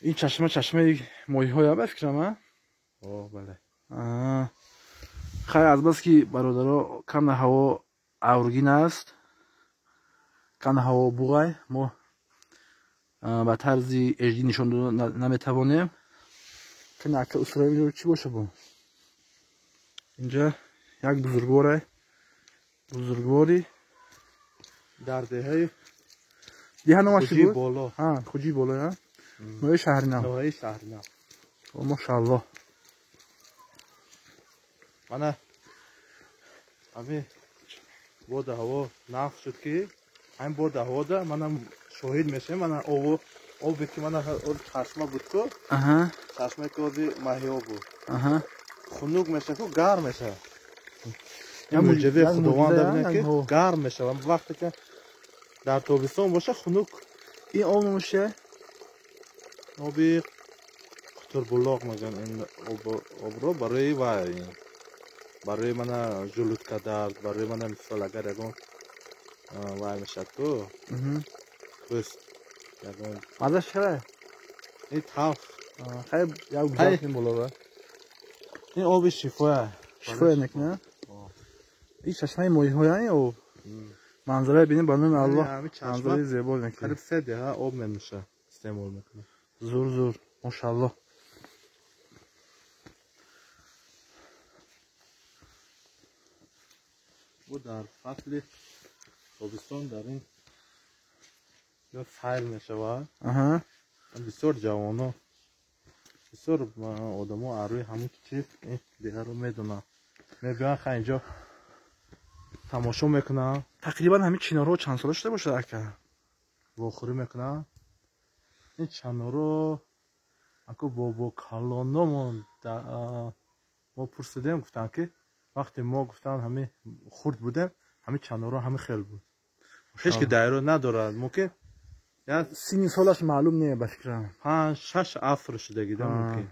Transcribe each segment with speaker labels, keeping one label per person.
Speaker 1: Ин чашма чашмаи моҳиҳоя ба фикрам, а?
Speaker 2: О, бале.
Speaker 1: Хайр, азбаски бародаро камна ҳаво авргин аст, камна ҳаво буғай, мо ба тарзи HD нишон дода наметавонем. Кана ака усураи инҷо чӣ боша бо? Инҷа як бузургворай, бузургвори
Speaker 2: дар деҳаи
Speaker 1: деҳа номаш чӣ
Speaker 2: Хуҷии
Speaker 1: буд?
Speaker 2: Боло.
Speaker 1: Ҳа, Хуҷии Боло, а? Ноҳияи Шаҳринав.
Speaker 2: Ноҳияи Шаҳринав.
Speaker 1: О, мошааллоҳ.
Speaker 2: Мана ҳамин боду ҳаво нағз шуд, ки ҳамин боду ҳавода манам шоҳид мешавем. Мана обу обе ки мана чашма буд ку, чашмае ки оби маҳиё буд, хунук мешавад ку, гарм мешавад.
Speaker 1: Як
Speaker 2: мӯъҷизаи
Speaker 1: як
Speaker 2: Худованд
Speaker 1: мӯъҷиза,
Speaker 2: бинед, ки
Speaker 1: як ҳо.
Speaker 2: гарм мешавад. Вақте ки дар тобистон боша, хунук.
Speaker 1: Ин об номаш чия?
Speaker 2: Оби Қутурбулоқ мегӯянд ин обро. Барои вай, барои мана желудка дард, барои мана мисол агар ягон вай мешавад ку, пӯст ягон.
Speaker 1: Маззаш чара?
Speaker 2: Ин талх.
Speaker 1: Хайр, як гузар кунем боло ба.
Speaker 2: Ин оби шифоя.
Speaker 1: Шифоя мекунад? Ин чашмаи моҳиҳоя ин об. Манзараи бинем, ба номи Аллоҳ,
Speaker 2: Ҳамин чашма
Speaker 1: манзараи зебо мекунад.
Speaker 2: Қариб се деҳа об менӯша, истеъмол мекунад.
Speaker 1: Зур, зур, мошааллоҳ.
Speaker 2: Бу дар фасли тобистон дар ин ҷо сайр мешавад. Бисёр ҷавоно, бисёр одамо аз рӯи ҳамун чиз ин деҳаро медонанд, мебиёянд, ха, инҷо тамошо мекунанд.
Speaker 1: Тақрибан ҳамин чинорҳо чанд сола шуда бошад, ака?
Speaker 2: Вохӯрӣ мекунанд. Ин чаноро аку бобо калономон мо пурсидем, гуфтанд, ки вақте мо, гуфтанд, ҳамин хурд будем, ҳамин чаноро ҳамин хел буд, ҳеч ки дайро надорад, мумкин як
Speaker 1: Синни солаш маълум не, ба фикрам.
Speaker 2: 5, 6 аср шудагида мумкин.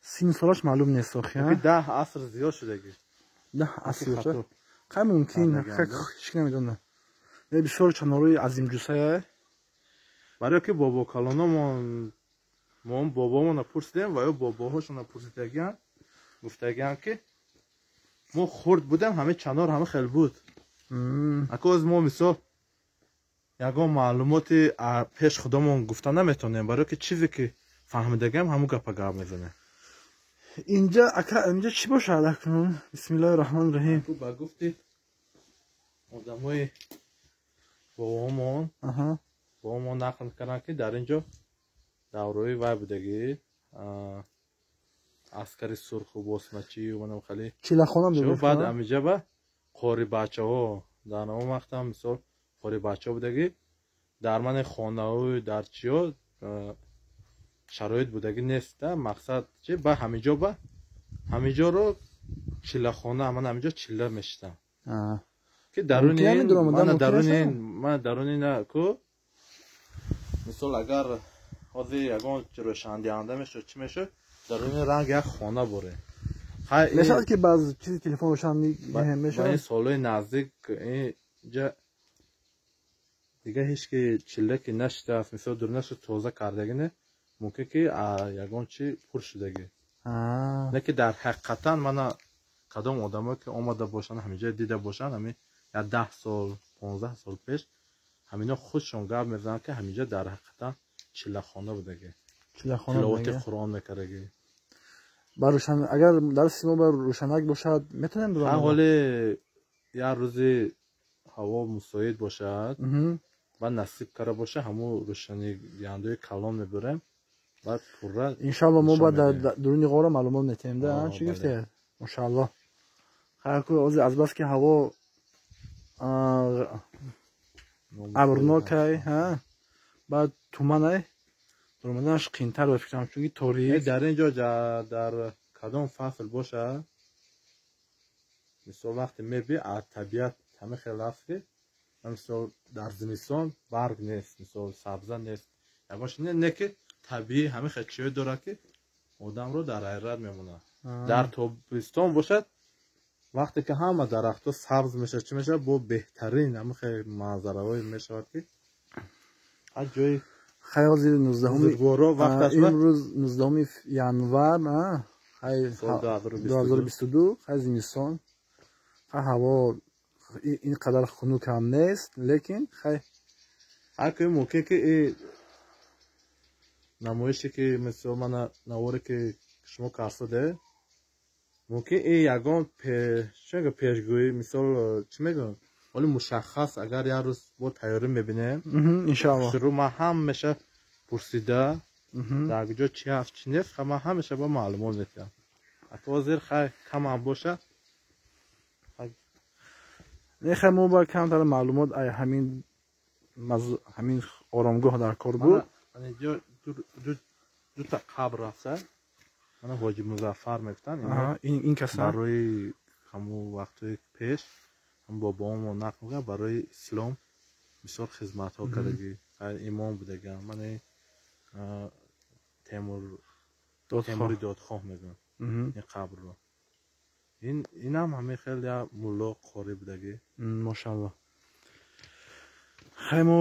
Speaker 1: Синни солаш маълум нест охи, а?
Speaker 2: Мумкин 10 аср зиёд шудагӣ.
Speaker 1: 10 аср
Speaker 2: Хато.
Speaker 1: бошад, қай мумкин.
Speaker 2: Кардагиам, да?
Speaker 1: Ҳеч ки намедонад. Не, бисёр чанорои азимҷусая.
Speaker 2: Барое ки бобо калономон, мо бобомонро пурсидем ва ё бобоҳошонро пурсидагианд, гуфтагианд, ки мо хурд будем, ҳамин чанор ҳама хел буд. Ака, оз мо мисол ягон маълумоти пеш худомон гуфта наметонем, барое ки чизе ки фаҳмидагиам, ҳамун гапа гап мезанем.
Speaker 1: Инҷа, ака, инҷа чӣ бошад акнун? Бисмиллоҳи раҳмони раҳим.
Speaker 2: Аку, ба гуфти одамои бобомон, бобомон нақл карданд, ки дар ин ҷо даврои вай будагӣ, аскари сурху босмачию манам хеле
Speaker 1: Чилахонам.
Speaker 2: Чо, баъд амиҷа ба қори бачаҳо, дар он вақтам мисол қори бачаҳо будагӣ, дар мани хонаҳои дар чиё шароит будагӣ нест, мақсад чи, ба ҳамиҷо, ба ҳамиҷоро чиллахона, ман ҳамиҷо чилла мешитам, ки даруни
Speaker 1: Мумкин ҳамин дуромадан
Speaker 2: мана
Speaker 1: мумкин
Speaker 2: даруни
Speaker 1: аст?
Speaker 2: Мана даруни на ку, мисол агар ҳозир ягон рӯшандиҳанда мешуд, чӣ мешуд, даруни ранг як хона боре. Хай,
Speaker 1: Мешавад, ки баъз чизи телефон рӯшан
Speaker 2: ба ин
Speaker 1: мешавад?
Speaker 2: солҳои наздик инҷа дига ҳеч ки чилла ки нашидааст, мисол дурунашу тоза кардагӣ не, мумкин ки ягон чи пур шудагӣ. Не ки дар ҳақиқатан мана кадом одамое ки омада бошанд, ҳаминҷа дида бошанд, ҳамин як 10 сол, 15 сол пеш, ҳамино худшон гап мезананд, ки ҳаминҷа дар ҳақиқатан чиллахона будагӣ.
Speaker 1: Чиллахона
Speaker 2: тиловати
Speaker 1: будагӣ.
Speaker 2: Қуръон мекардагӣ.
Speaker 1: Ба рӯшан, агар дар симо ба рӯшанак бошад, метавонем
Speaker 2: Ҳа,
Speaker 1: дуромада?
Speaker 2: ҳоле як рӯзи ҳаво мусоид бошад ва насиб карда боша, ҳамун рӯшанидиҳандаҳои калон мебарем, баъд пурра
Speaker 1: Иншалло, мо
Speaker 2: нишон
Speaker 1: баъд дар
Speaker 2: медиҳем.
Speaker 1: Дуруни ғора маълумот метиҳем, да?
Speaker 2: О,
Speaker 1: Чӣ
Speaker 2: бале.
Speaker 1: гуфтед? Мошааллоҳ. Хайр, ку ҳозир азбаски ҳаво абрнокай, ҳа, баъд туманай, дуромаданаш қиинтар ба фикрам, чунки торик.
Speaker 2: Дар ин ҷо дар кадом фасл бошад, мисол вақте меби, аз табиат ҳама хел аст, ки мисол дар зимистон барг нест, мисол сабза нест, ягон чи не, ки табиӣ ҳама хел чиҳое дорад, ки одамро дар ҳайрат мемонад. Дар тобистон бошад, вақте ки ҳама дарахтҳо сабз мешавад, чӣ мешавад, бо беҳтарин ҳама хел манзараҳое мешавад, ки ҳар ҷои.
Speaker 1: Хай ҳозир 19 имрӯз 19 январ, хай 2022, хай зимистон, хай ҳаво ин қадар хунук ҳам нест, лекин хай
Speaker 2: ҳар ки мумкин ки намоише ки мисол мана наворе ки шумо карсаде, мумкин ягон пешгӯӣ, мисол чӣ мегӯям, вале мушаххас агар як рӯз бо тайёрӣ мебинем,
Speaker 1: иншоаллоҳ.
Speaker 2: Шурӯъ ман ҳамеша пурсида дар куҷо чӣ ҳаст чӣ нест, ман ҳамеша ба маълумот метиҳам. Ҳатто ҳозир хай камам бошад.
Speaker 1: Не, хай мо ба камтар маълумот ҳамин оромгоҳ дар кор буд.
Speaker 2: Инҷо дута қабр ҳаста. Мана Ҳоҷи Музаффар мегуфтанд.
Speaker 1: Ин каса
Speaker 2: барои ҳамун вақтҳои пеш ҳам бобоҳомо нақл мекунанд, барои ислом бисёр хизматҳо кардагӣ, имом будаган. Мана Темури Додхоҳ мегӯянд ин қабрро. Инам ҳамин хел як мулло қорӣ будагӣ.
Speaker 1: Мошааллоҳ. Хай мо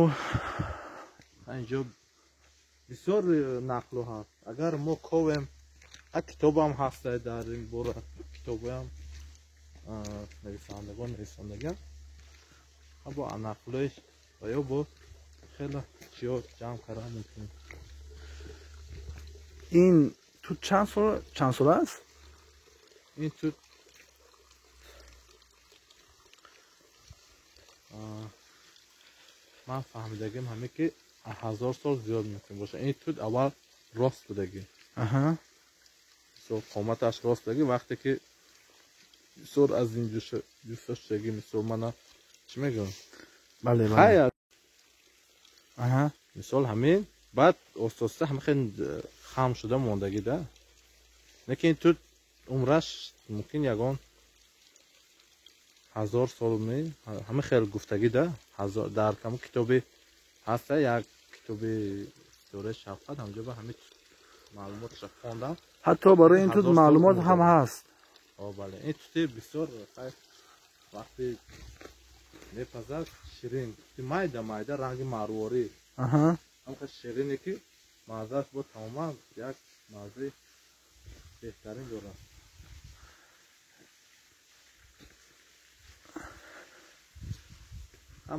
Speaker 2: инҷо бисёр нақлҳо ҳаст. Агар мо ковем, китобам ҳаст дар ин бора, китобҳоям нависандагон нависандаган бо нақлҳои ва ё бо хеле чиё ҷамъ кардан мумкин.
Speaker 1: Ин тут чанд сол аст?
Speaker 2: Ин тут ман фаҳмидагим ҳаме ки 1000 сол зиёд мумкин бошад. Ин тут аввал рост будагӣ. Мисол қоматаш рост будагӣ, вақте ки бисёр аз ин ҷуста шудагӣ, мисол мана чӣ мегӯям?
Speaker 1: Бале, бале.
Speaker 2: Мисол ҳамин баъд оста-оста ҳама хел хам шуда мондагӣ да. Лекин ин тут умраш мумкин ягон 1000 сол ҳама хел гуфтагӣ да. Дар ҳамун китоби ҳаста, як китоби Ситораи Шафқат, ҳамҷо ба ҳамин маълумоташа хондам.
Speaker 1: Ҳатто барои ин тут маълумот ҳам ҳаст.
Speaker 2: Бале, ин тути бисёр вақти мепазад ширин, тути майда майда, ранги марворӣ, ҳамқа ширине ки маззааш бо тамоман як маззаи беҳтарин дорад.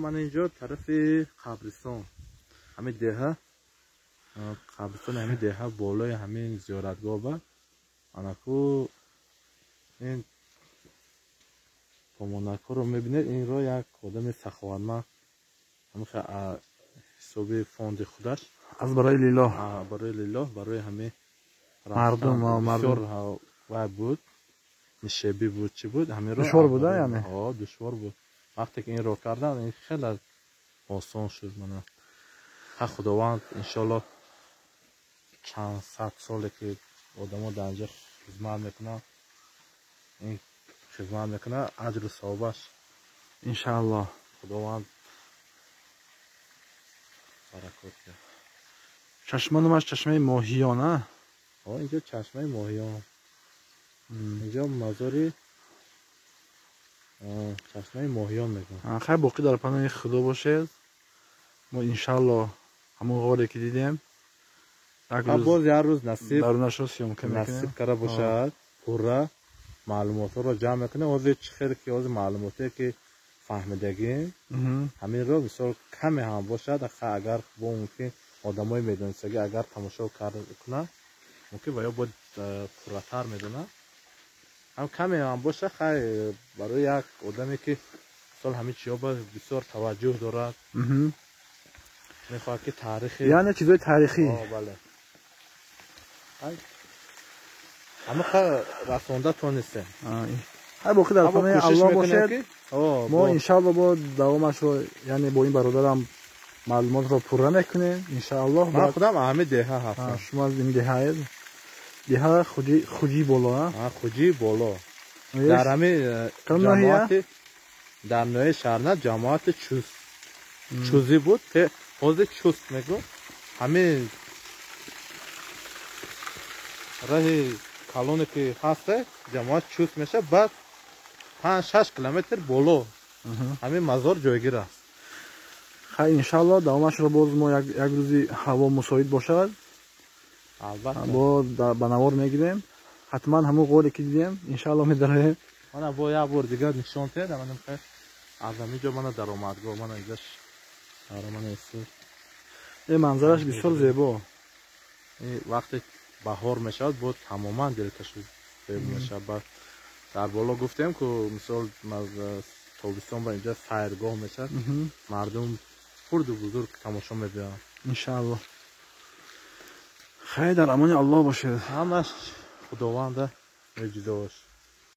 Speaker 2: Мана инҷо тарафи қабристон, ҳамин деҳа, қабристони ҳамин деҳа болои ҳамин зиёратгоҳ ба анаку ин помонакҳоро мебинед. Инро як одами саховатманд ҳамин ҳисоби фонди худаш
Speaker 1: аз барои лиллоҳ,
Speaker 2: барои лиллоҳ, барои ҳамин
Speaker 1: мардум
Speaker 2: бисёр вай буд, нишебӣ буд, чӣ буд, ҳаминро
Speaker 1: душвор буда, яъне
Speaker 2: душвор буд. Вақте ки инро кардан, ин хеле осон шуд. Мана ха Худованд иншоаллоҳ чанд сад соле ки одамо дар инҷо хизмат мекунанд, ин хизмат мекунад, аҷру савобаш
Speaker 1: иншоаллоҳ
Speaker 2: Худованд баракот диҳад.
Speaker 1: Чашма номаш чашмаи моҳиён, а?
Speaker 2: Инҷо чашмаи моҳиён. Инҷо мазори чашмаи моҳиён мегӯянд.
Speaker 1: Хай боқӣ дар паноҳи Худо бошед. Мо иншааллоҳ ҳамон ғоре ки дидем,
Speaker 2: боз як рӯз насиб
Speaker 1: дарунашро съёмка мекунем,
Speaker 2: насиб карда бошад, пурра маълумотҳоро ҷамъ мекунем. Ҳозир чӣ хеле ки ҳозир маълумоте ки фаҳмидагим, ҳаминро мисол каме ҳам бошад, агар бо мумкин одамои медонистагӣ агар тамошо кунанд, мумкин ва ё бо пурратар медонанд, ҳам каме ҳам бошад, хай барои як одаме ки мисол ҳамин чиҳо ба бисёр таваҷҷӯҳ дорад, мехоҳад ки таърихи,
Speaker 1: яъне чизҳои таърихӣ,
Speaker 2: бале, ҳамақа расонда тонистем.
Speaker 1: Ҳай боқӣ дар паноҳи Аллоҳ бошед. Мо иншааллоҳ бо давомашро, яъне бо ин бародарам маълумотро пурра мекунем иншааллоҳ.
Speaker 2: Ман худам ҳамин деҳа ҳастам.
Speaker 1: Шумо аз ин деҳаед? Деҳа Хуҷи боло,
Speaker 2: Хуҷи боло, дар ҳамин ҷамоати, дар ноҳияи Шаҳрназ ҷамоати Чуст, Чузӣ буд, ҳозир Чуст мегӯ. Ҳамин раҳи калоне ки ҳаста, ҷамоат Чуст мешавад, баъд 5-6 километр боло ҳамин мазор ҷойгир аст.
Speaker 1: Хайр, иншалло, давомашро боз мо як рӯзи ҳаво мусоид бошад,
Speaker 2: албатта,
Speaker 1: боз ба навор мегирем. Ҳатман ҳамун ғоре ки дидем, иншалло, медароем.
Speaker 2: Мана, бо як бор дигар нишон тед. Мана, аз ҳамин ҷо, мана, даромадгоҳ, мана, инҷаш мана.
Speaker 1: Э, манзараш бисёр зебо.
Speaker 2: Вақте баҳор мешавад, бо тамоман дилкашу зебо мешавад. Баъд дар боло гуфтем, ку мисол, тобистон ба инҷа сайргоҳ мешавад, мардум хурду бузург тамошо мебиёянд.
Speaker 1: Иншаалло. Хайр, дар амони Аллоҳ бошед.
Speaker 2: Ҳамаш Худованда мӯъҷизаош.